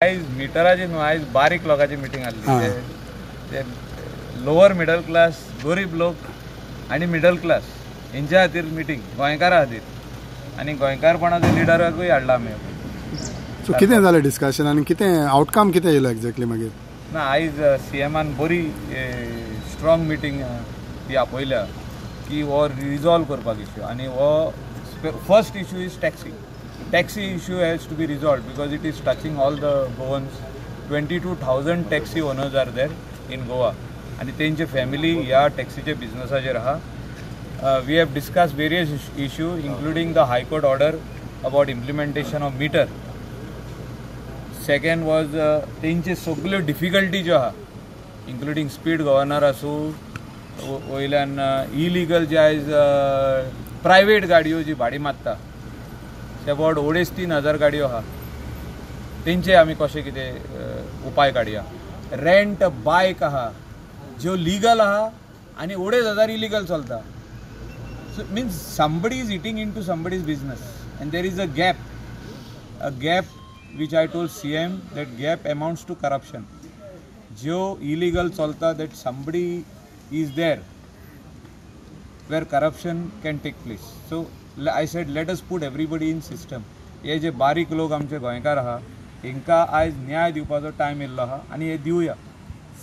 आयज मिटराची न्हू, आयज बारीक लोकांची मिटींग आसली. ते लोअर मिडल क्लास, गरीब लोक आनी मिडल क्लास हेंच्या खातीर मिटींग, गोंयकारा खातीर आनी गोंयकारपणाच्या लिडराकूय हाडला आमी. सो कितें जालें डिस्कशन आनी कितें आवटकम कितें येयलो एक्झॅक्टली मागीर? ना, आयज सीएमान बरी स्ट्रॉंग मिटींग ती आपयल्या की हो रिजॉल्व करपाक इश्यू. आनी हो first issue is taxi. Taxi issue has to be resolved because it is touching all the Goans. 22,000 taxi owners are there in Goa आनी तेंचे फॅमिली ह्या टॅक्सीच्या बिझनसाचेर आहा. We have discuss various issue including the high court order about implementation of meter. Second was तेंचे सगल्यो difficulty ज्यो आहा, including speed governor आसूं, वयल्यान इलिगल जे आयज प्रायवेट गाडयो जी भाडी मारता, अबाउट 2.5-3 हजार गाडयो आहा, तेंचे आमी कशें कितें उपाय काडया. रेंट बायक आहा ज्यो लिगल आहा आनी 2,500 इलिगल चलता. So means somebody is eating into somebody's business and there is a gap, a gap which I told CM that gap amounts to corruption. ज्यो इलिगल चलता, that somebody is there where corruption can take place. So I said, let us put everybody in system. हे जे बारीक लोक आमचे गोंयकार आहा, हेंकां आयज न्याय दिवपाचो टायम येयल्लो आहा आनी हे दिवया.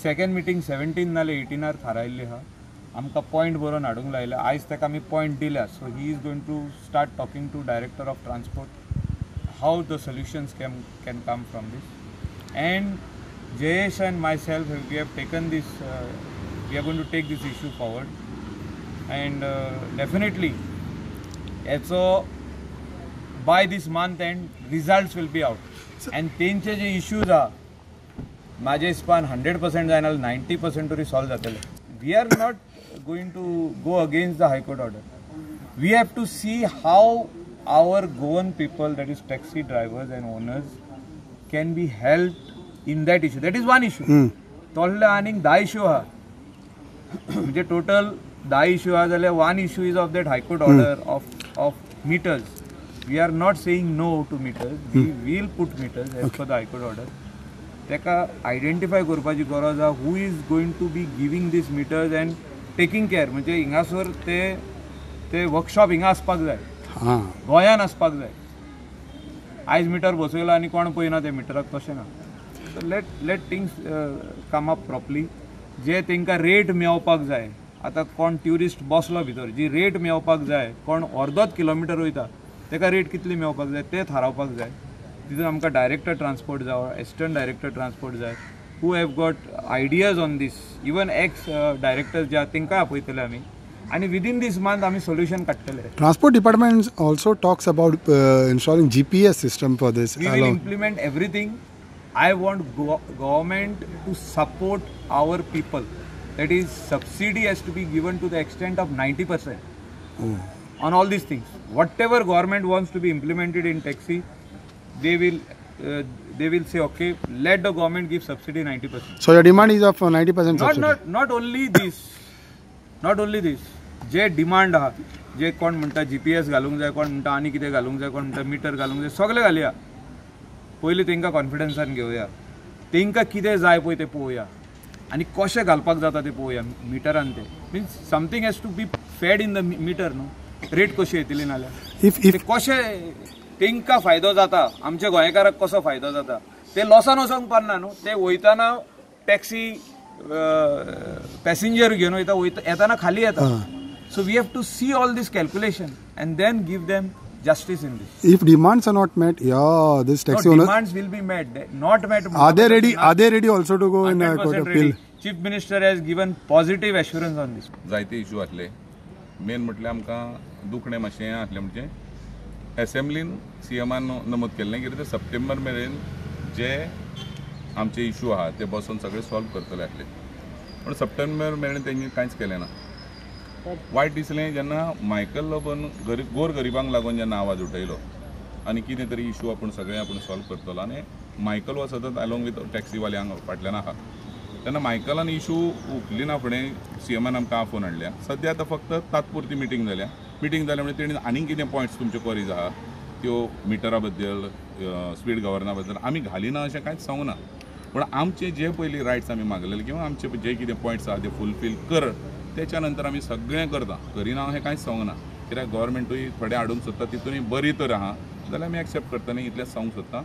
सेकंड मिटींग 17 नाल्यार 18 थारायल्ली आहा. आमकां पॉयंट बरोवन हाडूंक लायले. आयज ताका आमी पॉयंट दिल्या. So he is going to start talking to director of transport how the solutions can come from this. And Jayesh and myself, we have taken this, we are going to take this issue forward and definitely याचो by this month end results will be out. And तेंचे जे issues आहा, म्हाजे हिसपान 100% जायना, 90% तरी solve जातले. We are not going to go against the high court order. We have to see how our Goan people, that is taxi drivers and owners, can be helped in that issue. That is one issue. तोल्ले आनीक 10 issue आहा. म्हणजे total 10 issue आहा जाल्यार one issue is of that high court order of meters. We are not saying no to meters. We will put meters as per the high court order. ताका identify करपाची गरज आहा, who is going to be giving these meters and taking care. म्हणजे हिंगासर ते ते workshop हिंगा आसपाक जाय, गोंयान आसपाक जाय. आयज मिटर बसयलो आनी कोण पळयना ते मिटराक, तशें ना. So let things come up properly. जे तांकां रेट मेळपाक जाय, आतां कोण ट्युरिस्ट बसलो भितर, जी रेट मेळपाक जाय, कोण अर्दोच किलोमिटर वयता ताका रेट कितली मेळपाक जाय ते थारावपाक जाय. तितून आमकां डायरेक्टर ट्रान्सपोर्ट जावं, एसिस्टंट डायरेक्टर ट्रान्सपोर्ट जाय, who have got ideas on this. Even ex directors जे आहा तांकां आपयतले आमी आनी विदीन दीस मंथ आमी सोल्युशन काडटले. Transport department also talks about installing GPS system for this. We will implement everything. I want government to support our people. That is, subsidy has to be given to the extent of 90% on all these things. Whatever government wants to be implemented in taxi, they will say, okay, let the government give subsidy 90%. So your demand is of 90% Not subsidy. not only this, not only this. J demand आहा, जे कोण म्हणटा GPS घालूंक जाय, कोण म्हणटा आनी कितें घालूंक जाय, कोण म्हणटा मिटर घालूंक जाय, सगळें घालया. पयलीं तांकां कॉन्फिडन्सान घेवया, तांकां कितें जाय पळय तें पळोवया आनी कशें घालपाक जाता तें पळोवया मिटरान. ते means something has to be fed in the meter न्हू, रेट कशी येतली नाल्यार If ते कशें तांकां फायदो जाता, आमच्या गोंयकाराक कसो फायदो जाता. ते लॉसान वचोंक पारना न्हू. ते वयतना टॅक्सी पॅसेंजर घेवन वयता, वयता येताना खाली येता. So we have to see all this calculation and then give them justice in this. If demands are not met, yeah, this taxi owner Demands will be met, not met. Are they ready? Are they ready also to go in a court appeal? Chief Minister has given positive assurance on this. जायते issue आसले. Main म्हटल्यार आमकां दुखणें मातशें हें आसलें, म्हणजे एसेंब्लीन C एमान नमूद केल्लें कितें ते सप्टेंबर मेरेन जे आमचे इशू आहा ते बसून सगळे सॉल्व करतले आसले, पूण सप्टेंबर मेरेन तेंणी कांयच केलें ना. वायट दिसलें जेन्ना मायकल लोबोन गरीब गोर गरिबांक लागून जेन्ना आवाज उठयलो आनी कितें तरी इशू आपूण सगळें आपूण सॉल्व करतलो आनी मायकल हो सतत अलोंग विथ टॅक्सीवाल्यांक फाटल्यान आहा, तेन्ना मायकलान इशू उखलिना फुडें सी एमान आमकां आफोवन हाडल्या. सद्या आतां फक्त तात्पुरती मिटींग जाल्या. मिटींग जाल्या म्हणजे तेणी आनीक कितें पॉयंट्स तुमचे क्वरीज आहा ती त्यो मिटरा बद्दल, स्पीड गव्हर्नरा बद्दल आमी घालिना अशें कांयच सांगूना, पूण आमचे जे पयलीं रायट्स आमी मागलेले किंवा आमचे जे कितें पॉयंट्स आहा ते फुलफील कर, तेच्या नंतर आमी सगळें करता. करिना अशें कांयच सांगना, कित्याक गव्हर्मेंटूय थोडें हाडूंक सोदता, तितूनय बरी तर आहा जाल्यार आमी एक्सेप्ट करता न्ही, इतलेंच सांगूंक सोदता.